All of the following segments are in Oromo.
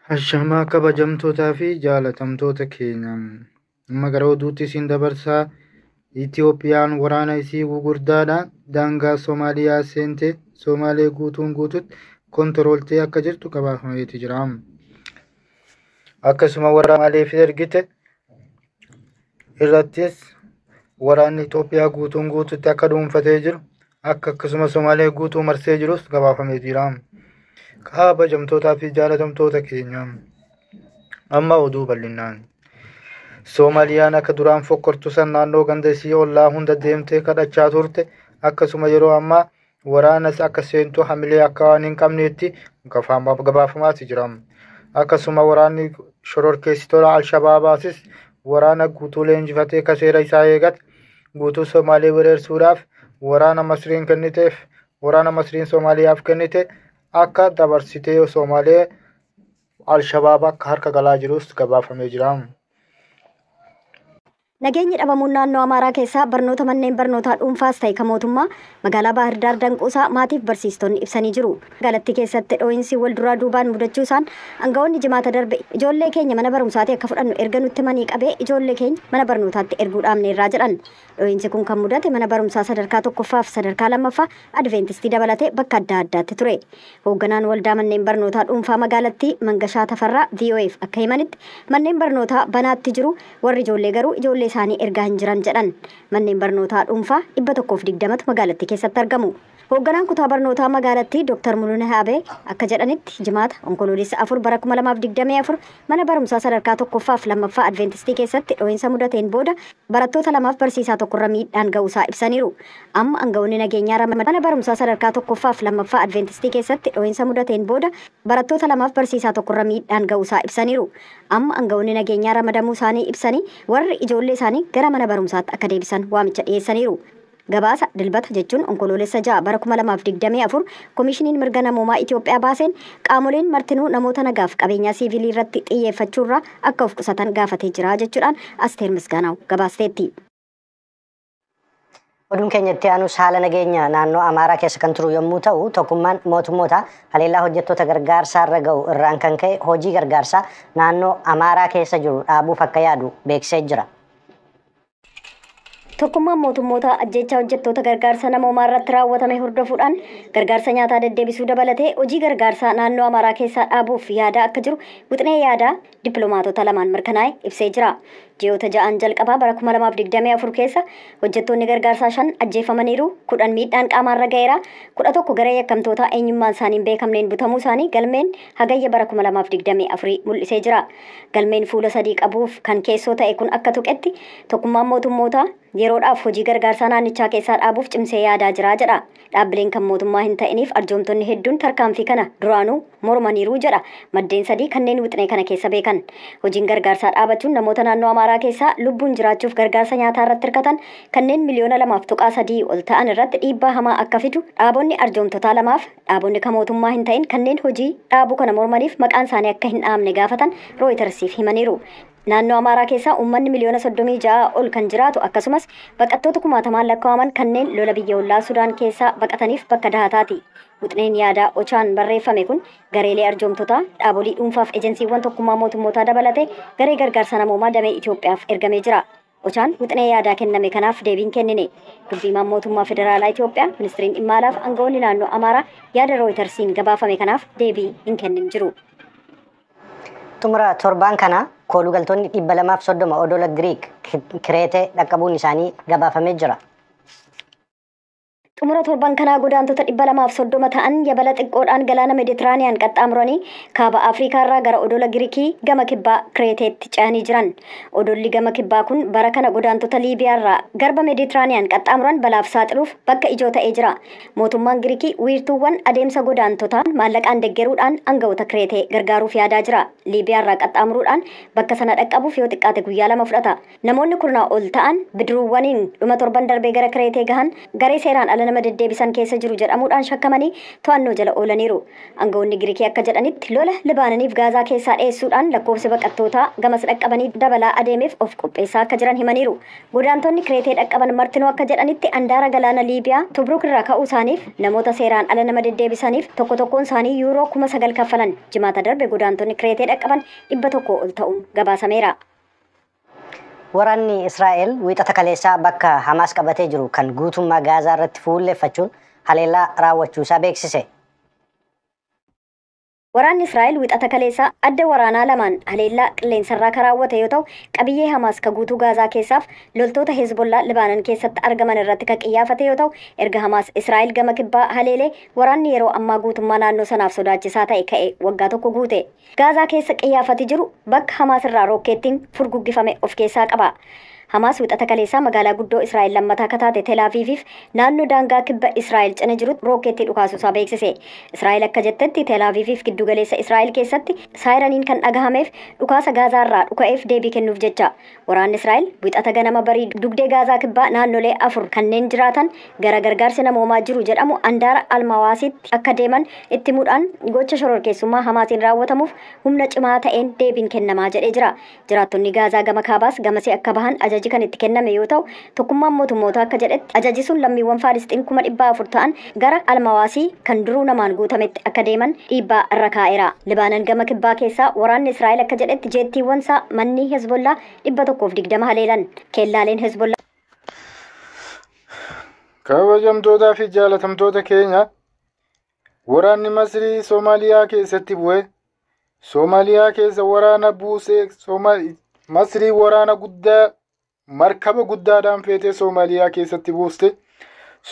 Hashamaa kabajamtootaa fi jaalatamtoota keenya. Amma gara oduutti isin dabarsaa. Itiyoophiyaan waraana isii gugurdaadhaan daangaa Somaaliyaa seente Somaalee guutuun guututti kontirooltee akka jirtu gabaafameeti jira. Akkasuma warra Somaaleef ergite irrattis waraanni Itoophiyaa guutuun guututti akka dhuunfatee jiru akka akkasuma Somaalee guutuu marsee jirus gabaafamee jira. Kabajamtootaa fi jaalatamtoota keenya. Amma oduu bal'inaan. Soomaaliyaan akka duraan fokkortu san naannoo ganda isii ollaa hunda deemtee kadhachaa turte akkasuma yeroo ammaa waraanas akka seentu hamilee akka waan hin qabneetti gabaafamaati jira. Akkasuma waraanni shororkeessitoota Alshabaabaasis waraana guutuu leenjifatee ka seera isaa eegate guutuu Somaalee weerarsuudhaaf waraana Masriin kenniteef waraana Masriin Somaaliyaaf kennite akka dabarsitee Somaalee Alshabaab akka harka galaa jirus gabaafamee jira. Nageenyi dhabamuun naannoo Amaaraa keessaa barnoota manneen barnootaa dhuunfaas ta'e kan mootummaa magaalaa Baahir Daar danquusaa maatiif barsiistonni ibsanii jiru. Magaalattii keessatti dhoo'insi wal duraa duubaan mudachuu isaan aangawoonni jimaata darbe ijoollee keenya mana barumsaatti akka fudhannu erga nutti manii qabee ijoollee keenya mana barnootaatti erguu dhaabne irraa jedhan. Dhoo'insi kun kan mudate mana barumsaa sadarkaa tokkoffaa fi sadarkaa lammaffaa Adventistii dabalatee bakka adda addaatti ture. Hoogganaan waldaa manneen barnootaa dhuunfaa magaalattii Mangashaa Tafarraa VOAf akka himanitti manneen barnootaa banaatti jiru warri ijoollee garuu ijoollee isaanii ergaa hin jiran jedhan. Manneen barnootaa dhuunfaa 120 magaalattii keessatti argamu. Hoogganaan kutaa barnootaa magaalattii Dr. Muluneh Abee akka jedhanitti jimaata onkoloolessa 4 bara 2024 mana barumsaa sadarkaa tokkoffaa fi lammaffaa Adventistii keessatti dhoo'insa mudateen booda barattoota lamaaf barsiisaa tokkorra miidhaan ga'uusaa ibsaniiru. Amma aangawoonni nageenyaa mana barumsaa sadarkaa tokkoffaa fi lammaffaa Adventistii keessatti dhoo'insa mudateen booda barattoota lamaaf barsiisaa tokkorra miidhaan ga'uusaa ibsaniiru. Amma aangawoonni nageenyaa ramadamuu isaanii ibsanii warri ijoollee isaanii gara mana barumsaatti akka deebisan waamicha dhiyeessaniiru. Gabaasa dilbata jechuun onkoloolessa 6 bara 2024 koomishiniin mirga namoomaa Itoophiyaa baaseen qaamoleen martinuu namoota nagaaf qabeenyaa siivilii irratti xiyyeeffachuurraa akka of qusatan gaafatee jira jechuudhaan Asteer Misgaanaaw gabaasteetti. Oduun keenya itti aanus haala nageenya naannoo Amaaraa keessa kan turu yommuu ta'u tokkummaan mootummoota haleellaa hojjettoota gargaarsaa irra ga'u irraan kan ka'e hojii gargaarsaa naannoo Amaaraa keessa jiru dhaabuuf akka yaadu beeksisee jira. Tokkummaan mootummoota ajjeechaa hojjettoota gargaarsa namoomaa irratti raawwatame hordofuudhaan gargaarsa nyaataa deddeebisuu dabalatee hojii gargaarsaa naannoo Amaaraa keessaa dhaabuuf yaada akka jiru wixinee yaadaa dippiloomaatota lamaan mirkanaa'e ibsee jira. Ji'oota 6 jalqabaa bara 2024 keessa hojjettoonni gargaarsaa 5 ajjeefamaniiru, 10 miidhaan qaamaarra ga'eera, 11 garee yakkamtoota eenyummaan isaanii hin beekamneen butamuu isaanii galmeen hagayya bara 2024 mul'isee jira. Galmeen fuula 3 qabuuf kan keessoo ta'e kun akka tuqetti tokkummaan mootummoota yeroodhaaf hojii gargaarsaa naannichaa keessaa dhaabuuf cimsee yaadaa jira jedha. Dhaabbileen kan mootummaa hin ta'iniif arjoomtonni hedduun tarkaanfii kana duraanuu mormaniiru jedha. Maddeen 3 kanneen wixinee kana keessa beekan. Hojiin gargaarsaa dhaabachuun namoota naannoo Amaaraa keessaa lubbuun jiraachuuf gargaarsa nyaataa irratti hirkatan kanneen miliyoona 2.3 ol ta'an irratti dhiibbaa hamaa akka fidu dhaabonni arjoomtotaa lamaaf dhaabonni kan mootummaa hin ta'in kanneen hojii dhaabuu kana mormaniif maqaan isaanii akka hin dhaamne gaafatan Rooyitersiif himaniiru. Naannoo Amaaraa keessaa uummanni miliyoona 36 ol kan jiraatu akkasumas baqattoota kumaatamaan lakkaa'aman kanneen lola biyya ollaa Sudaan keessaa baqataniif bakka dahataati. Wixineen yaadaa Ochaan barreeffame kun gareelee arjoomtotaa, dhaabolee dhuunfaaf ejensiiwwan tokkummaa mootummootaa dabalatee garee gargaarsa namoomaa damee Itoophiyaaf ergamee jira. Ochaan wixinee yaadaa kenname kanaaf deebiin kennine. Dubbiimaan mootummaa federaalaa Itoophiyaa, ministiriin dhimma alaaf aangawoonni naannoo Amaaraa yaada Rooyitersiin gabaafame kanaaf deebii hin kennin jiru. Xumura torbaan kana koolugaltoonni 230 odola Giriik Kireetee dhaqqabuun isaanii gabaafamee jira. Xumura torban kanaa godaantota 230 ta'an yabala xiqqoodhaan galaana Meeditiraaniyaan qaxxaamuranii kaaba Afrikaa irraa gara odola Giriikii gama kibbaa Kireeteetti ce'anii jiran. Odolli gama kibbaa kun bara kana godaantota Liibiyaa irraa garba Meeditiraaniyaan qaxxaamuran balaaf saaxiluuf bakka ijoo ta'ee jira. Mootummaan Giriikii wiirtuuwwan adeemsa godaantotaa maallaqaan deggeruudhaan aangawoota Kireetee gargaaruuf yaadaa jira. Liibiyaa irraa qaxxaamuruudhaan bakka sana dhaqqabuuf yoo xiqqaate guyyaa 2 fudhata. Namoonni kurnaa ol ta'an bidiruuwwaniin dhuma torban darbee gara Kireetee gahan garee seeraan ala ala nama deddeebisan keessa jiru jedhamuudhaan shakkamanii to'annoo jala oolaniiru. Aangawoonni Giriikii akka jedhanitti lola Libaananiif Gaazaa keessaa dheessuudhaan lakkoofsi baqattootaa gamas dhaqqabanii dabalaa adeemeef of qopheessaa akka jiran himaniiru. Godaantonni Kireetee dhaqqaban martinuu akka jedhanitti andaara galaana Liibiyaa Tobruk irraa ka'uu isaaniif namoota seeraan ala nama deddeebisaniif tokko tokkoon isaanii yuuroo 9,000 kaffalan. Jimaata darbe godaantonni Kireetee dhaqqaban 100 ol ta'uun gabaasameera. Waraanni Israa'el wiixata kaleessaa bakka Hamaas qabatee jiru kan guutummaa Gaazaa irratti fuulleeffachuun haleellaa raawwachuu isaa beeksise. Waraanni Israa'el wiixata kaleessaa adda waraanaa lamaan haleellaa qilleensarraa kan raawwate yoo ta'u, qabiyyee Hamaas ka guutuu Gaazaa keessaaf loltoota Hezbollaa Libaanan keessatti argaman irratti kan qiyyaafate yoo ta'u, erga Hamaas Israa'el gama kibbaa haleelee waraanni yeroo ammaa guutummaa naannoo sanaaf sodaachisaa ta'e ka'e waggaa tokko guute. Gaazaa keessa qiyyaafati jiru bakka Hamaas irraa rokkeettiin furguggifame of keessaa qaba. Hamaas wiixata kaleessaa magaalaa guddoo Israa'el lammataa akka taate Tel Aviiviif naannoo daangaa kibba Israa'el cina jirutti rokkeettii dhukaasuusaa beeksise. Israa'el akka jettetti Tel Aviiviif giddugaleessa Israa'el keessatti saayiraniin kan dhagahameef dhukaasa Gaazaa irraa dhuka'eef deebii kennuuf jecha. Waraanni Israa'el wiixata ganama barii dugdee Gaazaa kibbaa naannolee 4 kanneen jiraatan gara gargaarsi namoomaa jiru jedhamu andaara Almawaasitti akka deeman itti himuudhaan gocha shororkeessummaa Hamaasiin raawwatamuuf humna cimaa ta'een deebiin kennamaa jedhee jira. Jiraattonni Gaazaa gama kaabaas gamasee akka bahan ajaji kan itti kenname yoo ta'u, tokkummaan mootummoota akka jedhetti ajaji sun lammiiwwan Faalisxiin 400,000 ta'an gara Almawaasii kan duruu namaan guutametti akka deeman dhiibbaa irra kaa'eera. Libaanan gama kibbaa keessaa waraanni Israa'el akka jedhetti jeettiiwwan isaa manni Hezbollaa 120 haleelan. Keellaaleen Hezbollaa. Kabajamtootaa fi jaalatamtoota keenya, waraanni Masrii Soomaaliyaa keessatti bu'e. Soomaaliyaa keessa waraana buusee Masrii waraana guddaa markaba guddaadhaan feetee Soomaaliyaa keessatti buuste.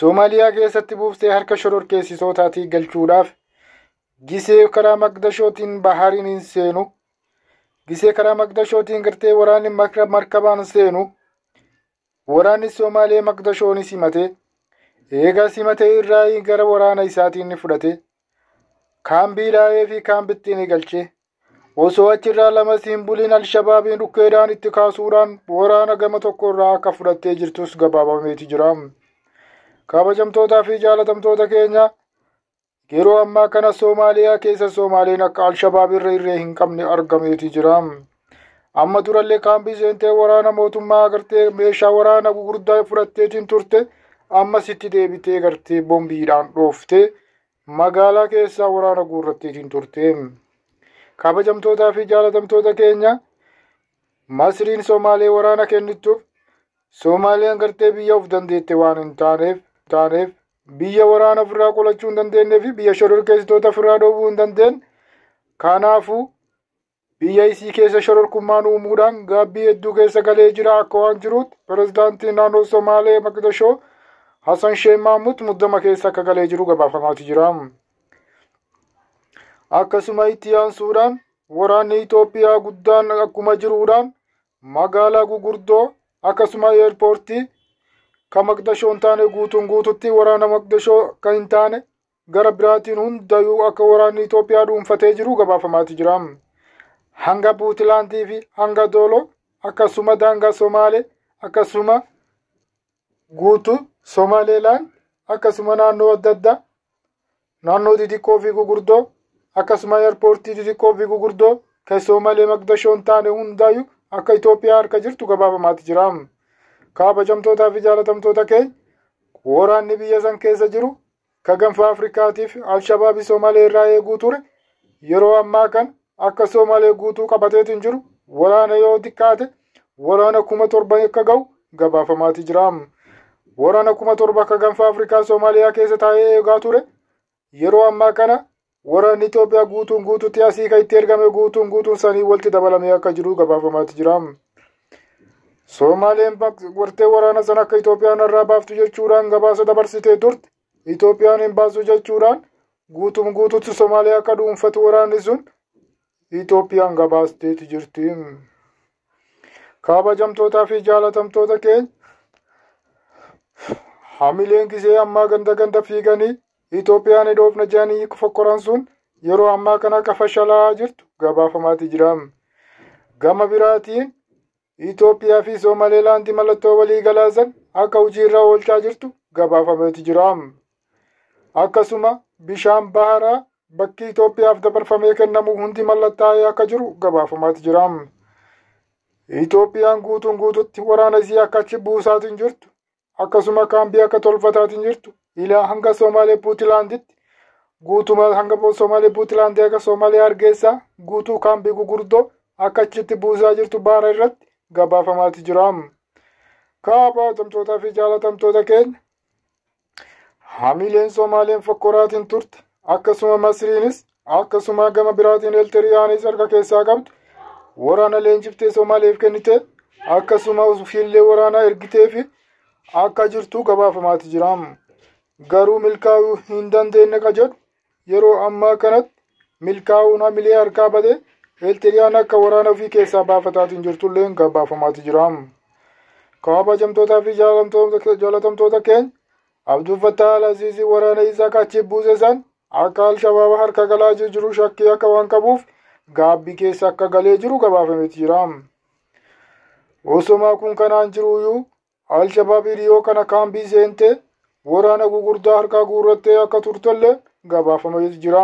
Soomaaliyaa keessatti buuftee harka shororkeessitootaatii galchuudhaaf gisee karaa Maqdashootiin bahariin hin seenu. Gisee karaa Maqdashootiin gartee waraanni markabaan seenu. Waraanni Soomaaliyaa Maqdashoon simate. Eegaa simatee irraa gara waraana isaatiin ni fudhate. Kaambii dhaabee fi kaambittiin ni galche. Osoo achirraa lama siin buliin Alshabaabiin dhukkeedhaan itti kaasuudhaan waraana gama tokko irraa akka fudhattee jirtus gabaabameeti jira. Kabajamtootaa fi jaalatamtoota keenya, yeroo ammaa kana Soomaaliyaa keessa Soomaaliin akka Alshabaab irra irree hin qabne argameeti jira. Amma durallee kaambii seentee waraana mootummaa agartee meeshaa waraana gurguddaa fudhatteetiin turte, ammas itti deebitee gartee boombiidhaan dhooftee magaalaa keessaa waraana guurratteetiin turte. Kabajamtootaa fi jaalatamtoota keenya, Masriin Somaalee waraana kennituuf Soomaaliyaan gartee biyya of dandeette waan hin taaneef biyya waraana ofirraa qolachuu hin dandeenyee fi biyya shororkeessitoota ofirraa dhoowwuu hin dandeenye. Kanaafuu biyya isii keessa shororkummaan uumuudhaan gaabbii hedduu keessa galee jira akka waan jirutti pirezidaantiin naannoo Somaalee Maqdashoo Hassan Sheikh Mahmud muddama keessa akka galee jiru gabaafamaatu jira. Akkasuma itti aansuudhaan waraanni Itoophiyaa guddaan akkuma jiruudhaan magaalaa gurguddoo akkasuma eerpoortii kan Maqdashoo hin taane guutuun guututti waraana Maqdashoo kan hin taane gara biraatiin hundayyuu akka waraanni Itoophiyaa dhuunfatee jiru gabaafamaatu jira. Hanga Puutilaandii fi hanga Dooloo akkasuma daangaa Somaalee akkasuma guutuu Somaaleelaan akkasuma naannoo adda addaa naannoo xixiqqoo fi gurguddoo akkasuma eerpoortii xixiqqoo fi gurguddoo kan Somaalee Maqdashoo hin taane hundaayyuu akka Itoophiyaa harka jirtu gabaafamaatu jira. Kabajamtootaa fi jaalatamtoota keenya, waraanni biyya san keessa jiru ka gaanfa Afrikaatiif Alshabaabii Somaalee irraa eeguu ture yeroo ammaa kan akka Somaalee guutuu qabateetiin jiru waraana yoo xiqqaate waraana 7,000 akka ga'u gabaafamaatu jira. Waraana 7,000 akka gaanfa Afrikaa Somaaliyaa keessa taa'ee eegaa ture yeroo ammaa kana waraanni Itoophiyaa guutuun guututti asii kan itti ergame guutuun guutuun sanii walitti dabalamee akka jiru gabaafamaatu jira. Somaaleen wartee waraana sana akka Itoophiyaan irraa baaftu jechuudhaan gabaasa dabarsitee turte. Itoophiyaan hin baasu jechuudhaan guutuun guututti Somaaliyaa akka dhuunfatu waraanni sun Itoophiyaan gabaasteeti jirti. Kabajamtootaa fi jaalatamtoota keenya, hamileen gisee ammaa ganda ganda fiiganii Itoophiyaan hin dhoofna jedhanii fokkoran sun yeroo ammaa kana akka fashalaa jirtu gabaafamaati jira. Gama biraatiin Itoophiyaa fi Somaalilaandi mallattoo walii galaasan akka hojiirra oolchaa jirtu gabaafameeti jira. Akkasuma bishaan baharaa bakki Itoophiyaaf dabarfamee kennamu hundi mallattaa'ee akka jiru gabaafamaati jira. Itoophiyaan guutuun guututti waraana isii akka achi buusaatiin jirtu, akkasuma kaambii akka tolfataatiin jirtu, ilaa hanga Somaalee Puutilaanditti, guutuma hanga Somaalee Puutilaandii akka Somaalee Hargeysaa guutuu kaambii gugurdoo akka achitti buusaa jirtu baara irratti gabaafamaati jira. Kabajamtootaa fi jaalatamtoota keenya, hamileen Somaaleen fokkoraatiin turte, akkasuma Masriinis, akkasuma gama biraatiin Eltiriyaanis harka keessaa qabdu waraana leenjiftee Somaaleef kennite, akkasuma ofiillee waraana ergitee fi akka jirtu gabaafamaati jira. Garuu milkaa'uu hin dandeenye ka jedhu yeroo ammaa kanatti milkaa'uun hamilee harkaa badee Eltiriyaan akka waraana ofii keessaa baafataatiin jirtullee gabaafamaati jira. Kabajamtootaa fi jaalatamtoota keenya, Abdul Fattah Al-Aziizii waraana isaa achi buuse san akka Alshabaaba harka galaa jiru shakkii akka waan qabuuf gaabbii keessa akka galee jiru gabaafameeti jira. Osoma kun kanaan jiruyyuu Alshabaab dhiyoo kana kaambii seentee waraana gugurdaa harkaa guurrattee akka turtellee gabaafameeti jira.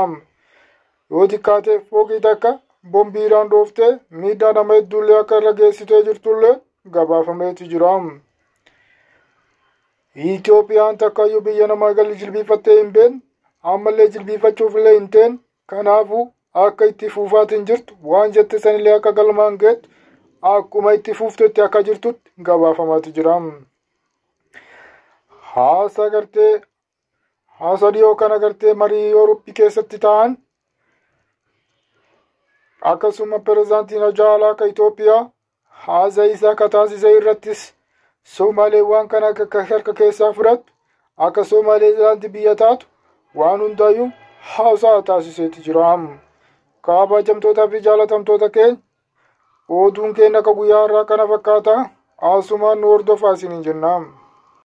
Yoo xiqqaate fooqii takka bombiidhaan dhooftee miidhaa nama hedduullee akka irra geessitee jirtullee gabaafameeti jira. Itoophiyaan takkayyuu biyya namaa galli jilbiifattee hin beekne, ammallee jilbiifachuuf illee hin teenne. Kanaafuu akka itti fuufaatiin jirtu waan jette sanillee akka galmaan geettu akkuma itti fuuftetti akka jirtutti gabaafamaati jira. Haasa gartee haasa dhiyoo kana gartee marii Yurooppii keessatti ta'an, akkasuma pirezidaantiin Ajaalaa akka Itoophiyaa haasa isaa akka taasise irrattis Somaalee waan kana akka harka keessaa fudhattu, akka Somaaleelaandi biyya taatu waan hundaayyuu haasaa taasiseeti jira. Kabajamtootaa fi jaalatamtoota keenya, oduun keenya akka guyyaa har'aa kana fakkaata. Asumaan nu hordofaa isiniin jenna.